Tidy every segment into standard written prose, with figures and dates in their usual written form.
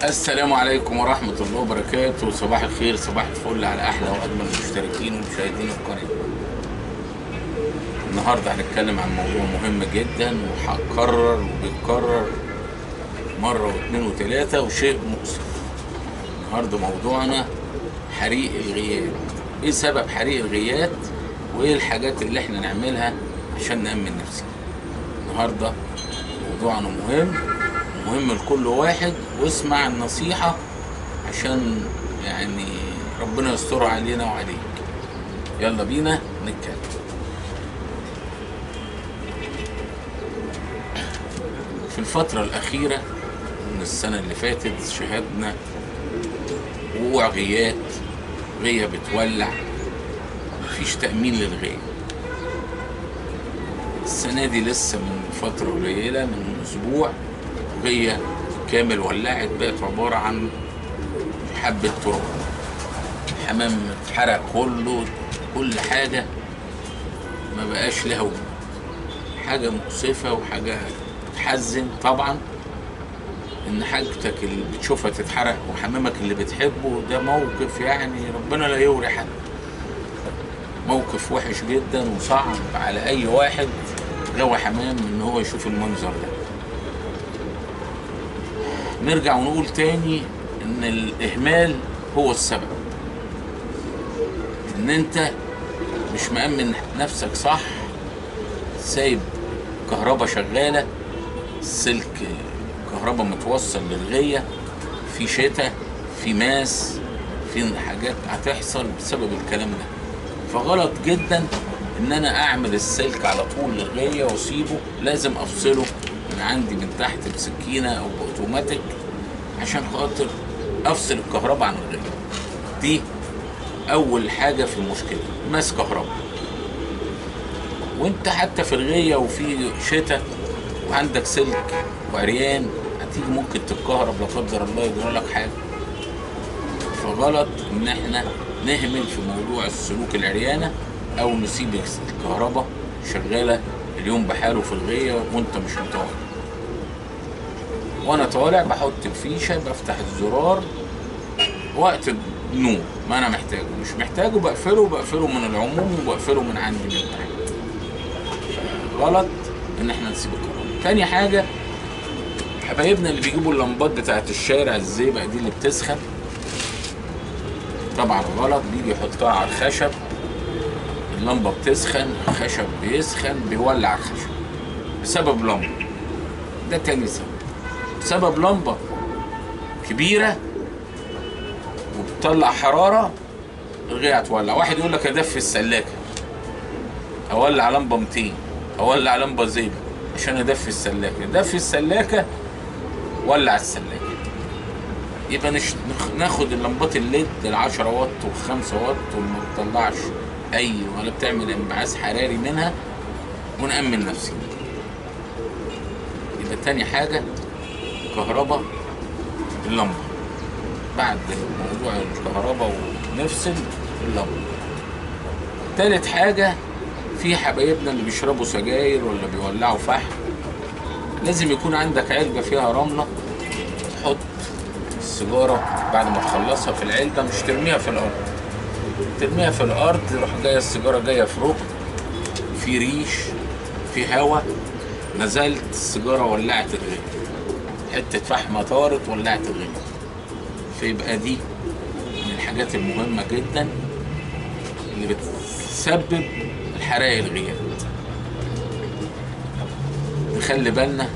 السلام عليكم ورحمة الله وبركاته. صباح الخير، صباح الفل على أحلى وأجمل مشتركين ومشاهدين القناة. النهاردة هنتكلم عن موضوع مهم جدا وهكرر وبيتكرر مرة واثنين وثلاثة وشيء مؤسف. النهاردة موضوعنا حريق الغيات. ايه سبب حريق الغيات وايه الحاجات اللي احنا نعملها عشان نأمن نفسنا؟ النهاردة موضوعنا مهم لكل واحد، واسمع النصيحة عشان يعني ربنا يستر علينا وعليك. يلا بينا نتكلم. في الفترة الأخيرة من السنة اللي فاتت شهدنا وقوع غيات، غية بتولع، مفيش تأمين للغية. السنة دي لسه من فترة قليلة، من أسبوع، غية كامل ولعت، بقت عبارة عن حبة تراب، الحمام اتحرق كله، كل حاجة ما بقاش لها وجود. حاجة مؤسفة وحاجة تحزن طبعا، ان حاجتك اللي بتشوفها تتحرق وحمامك اللي بتحبه، ده موقف يعني ربنا لا يوري حد. موقف وحش جدا وصعب على اي واحد غاوي حمام ان هو يشوف المنظر ده. نرجع ونقول تاني ان الاهمال هو السبب، ان انت مش مأمن نفسك صح، سايب كهرباء شغالة، السلك كهرباء متوصل للغية، في شتاء، في ماس، في حاجات هتحصل بسبب الكلام ده. فغلط جدا ان انا اعمل السلك على طول للغية واسيبه، لازم افصله من عندي من تحت بسكينة او باوتوماتيك عشان خاطر افصل الكهرباء عن الغية. دي اول حاجة في المشكلة، ماس كهرباء. وانت حتى في الغية وفي شتاء وعندك سلك وعريان، هتيجي ممكن تتكهرب لا قدر الله، يجرى لك حاجة. فغلط ان احنا نهمل في موضوع السلوك العريانة او نسيب الكهرباء شغالة اليوم بحاله في الغية وانت مش متوقع. وانا طالع بحط الفيشة، بفتح الزرار وقت النور، ما انا محتاجه مش محتاجه بقفله من العموم وبقفله من عندي من تحت. غلط ان احنا نسيب الكهرباء. تاني حاجة، حبايبنا اللي بيجيبوا اللمبات بتاعت الشارع الزيبق دي اللي بتسخن، طبعا غلط، بيجي يحطها على الخشب، اللمبة بتسخن، الخشب بيسخن، بيولع الخشب بسبب لمبة. ده تاني سبب، بسبب لمبة كبيرة وبتطلع حرارة، الغية هتولع. واحد يقول لك ادفي السلاكة، اولع لمبة 200، اولع لمبة زيبة عشان ادفي السلاكة. دفي السلاكة، ولع السلاكة. يبقى ناخد اللمبات ال LED ال10 واط وال5 واط وما بتطلعش اي ولا بتعمل انبعاث حراري منها، ونأمن نفسنا. يبقى تاني حاجة كهرباء اللمبة، بعد موضوع الكهرباء ونفصل اللمبة. تالت حاجة، في حبايبنا اللي بيشربوا سجاير ولا بيولعوا فحم، لازم يكون عندك علبة فيها رملة، تحط السيجارة بعد ما تخلصها في العلبة، مش ترميها في الأرض. ترميها في الأرض يروح جاية السيجارة جاية في ركن، في ريش، في هوا، نزلت السيجارة ولعت الغية، حتة فحمة طارت ولعت الغية. فيبقى دي من الحاجات المهمة جدا اللي بتسبب الحرائق الغيات. نخلي بالنا،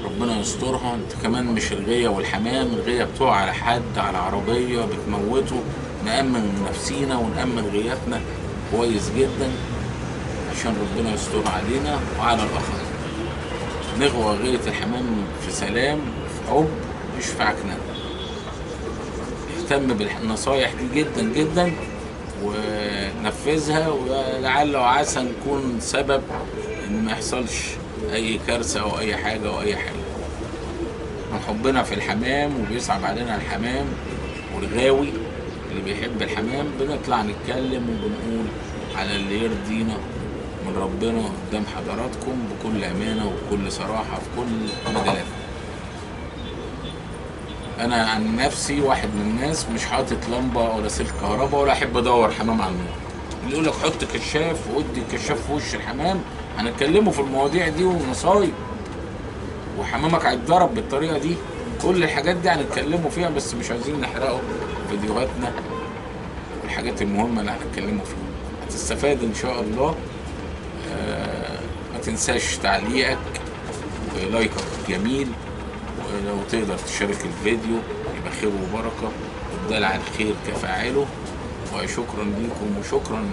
ربنا يسترها. انت كمان مش الغية والحمام، الغية بتقع على حد، على عربية بتموته. نأمن نفسينا ونأمن غياتنا كويس جدا عشان ربنا يستر علينا وعلى الآخرين. نغوى غية الحمام في سلام، في حب، مش في عكننة. اهتم بالنصايح دي جدا جدا ونفذها، ولعل وعسى نكون سبب ان ما يحصلش اي كارثة او اي حاجة او اي حاجة. من حبنا في الحمام وبيصعب علينا الحمام والغاوي اللي بيحب الحمام، بنطلع نتكلم وبنقول على اللي يرضينا من ربنا قدام حضراتكم بكل امانه وبكل صراحة في كل مجالاتنا. انا عن نفسي واحد من الناس مش حاطط لمبة ولا سلك كهرباء ولا احب ادور حمام على النور. اللي يقول لك حط كشاف وادي الكشاف في وش الحمام، هنتكلموا في المواضيع دي ونصايب، وحمامك هيتضرب بالطريقة دي. كل الحاجات دي هنتكلموا فيها، بس مش عايزين نحرقه فيديوهاتنا والحاجات المهمة اللي هنتكلموا فيها. هتستفاد ان شاء الله. ما تنساش تعليقك ولايكك جميل، ولو تقدر تشارك الفيديو يبقى خير وبركة، والدال على الخير كفاعله. وشكرا ليكم، وشكرا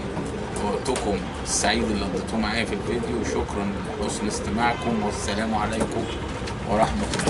لوقتكم السعيد اللي قضيتوه معايا في الفيديو، وشكرا لحسن استماعكم، والسلام عليكم ورحمة الله.